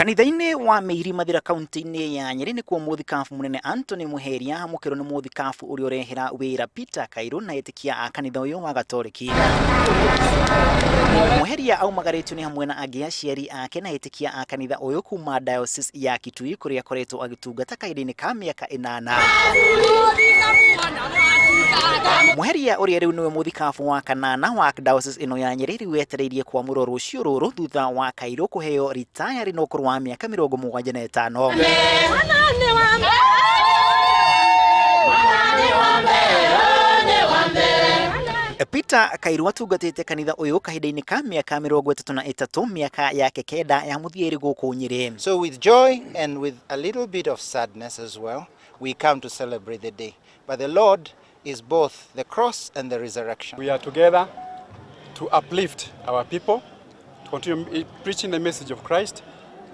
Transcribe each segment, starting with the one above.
Kanitha-inĩ wa Mĩiri Mathira kaunti-inĩ ya Nyĩrĩ nĩkuo mũthikabu mũnene Anthony Muheria amũkĩrwo nĩ mũthikabu ũrĩa ũrehera wĩra Peter Kairu na etĩkia a kanitha ũyũ wa Gatoreki. Muheria aumagarĩtio nĩ hamwe na angĩ aciari ake na etĩkia a kanitha ũyũ kuma Diocese ya Kitui kũrĩa akoretwo agĩtungata kahinda-inĩ ka mĩaka 8. Muheria ũrĩa rĩu nĩwe mũthikabu wa kanana wa Diocese ĩno ya Nyĩrĩ rĩu etereirie kwamũrwo rũciũ rũrũ thutha wa Kairu kũheo ritaya na ũkũrũ wa mĩaka 75. Peter Kairu atungatĩte kanitha ũyũ kahinda-inĩ ka mĩaka 33, mĩaka yake 9 ya mũthia ĩrĩ gũkũ Nyĩrĩ. So with joy and with a little bit of sadness as well, we come to celebrate the day. But the Lord is both the cross and the resurrection. We are together to uplift our people, to continue preaching the message of Christ,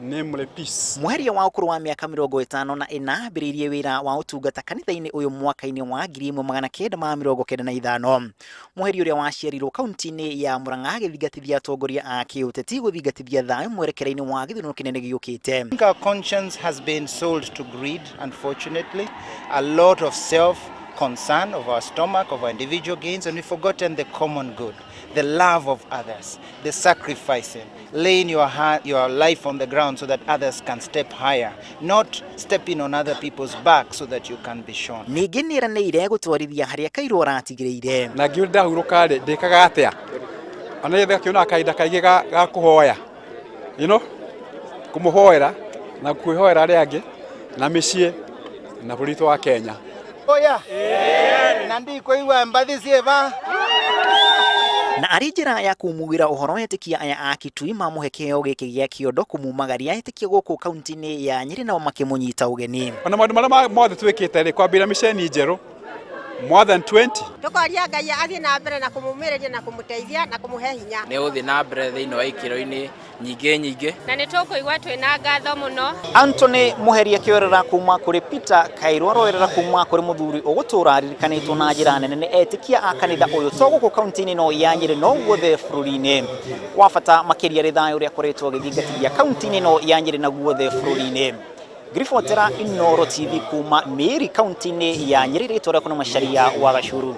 namely peace. Muheria wa ũkũrũ wa mĩaka 54 ambĩrĩirie wĩra wa ũtungata kanitha-inĩ ũyũ mwaka-inĩ wa 1995. Muheria ũrĩa waciarirwo kaunti-inĩ ya Murang'a agĩthingatithia atongoria a kĩũteti gũthingatithia thayũ mwerekera-inĩ wa gĩthurano kĩnene gĩũkĩte. I think our conscience has been sold to greed, unfortunately. A lot of self-concern of our stomach, of our individual gains, and we've forgotten the common good, the love of others, the sacrificing, laying your heart, your life on the ground so that others can step higher, not stepping on other people's back so that you can be shown. Ningĩ nĩeranĩire gũtwarithia harĩa Kairu aratigĩrĩire. Na ngĩũria ndahurũka rĩ, ndĩkaga atĩa? Ona nĩgetha ngakĩona kahinda kaingĩ ga kũhoya, kũmũhoera na kwĩhoera arĩa angĩ na mĩciĩ na bũrũri witũ wa Kenya. Oya, na ndikũigua mbathi ciĩva. Na arĩ njĩra ya kumugĩra ũhoro etĩkia aya a Kitui mamũhe kĩheo gĩkĩ gĩa kĩondo kumumagaria etĩkia gũkũ kaunti-inĩ ya Nyĩrĩ nao makĩmũnyita ũgeni. Ona maũndũ marĩa mothe twĩkĩte rĩ, kwambĩrĩria mĩceni njerũ more than 20. Tukoria Ngai athiĩ na mbere na kũmũmĩrĩria na kũmũteithia na kũmũhe hinya. Nĩ gũthiĩ na mbere thĩinĩ wa ikĩro-inĩ nyingĩ nyingĩ. Na nĩ tũkũigua twĩna ngatho mũno. Anthony Muheria akĩoerera kuma kũrĩ Peter Kairu aroerera kuma kũrĩ mũthuri ũgũtũra aririkanĩtwo na njĩra nene nĩ etĩkia a kanitha ũyũ to gũkũ kaunti-inĩ ĩno ya Nyĩrĩ no guothe bũrũri-inĩ. Wa bata makĩria rĩ thayũ ũrĩa akoretwo agĩthingatithia kaunti-inĩ ĩno ya Nyĩrĩ na guothe bũrũri-inĩ. Ngiribotera Inooro TV kuma Mĩĩri kaunti-inĩ ya Nyĩrĩ, rĩtwa rĩakwa nĩ Macharia wa Gacuru.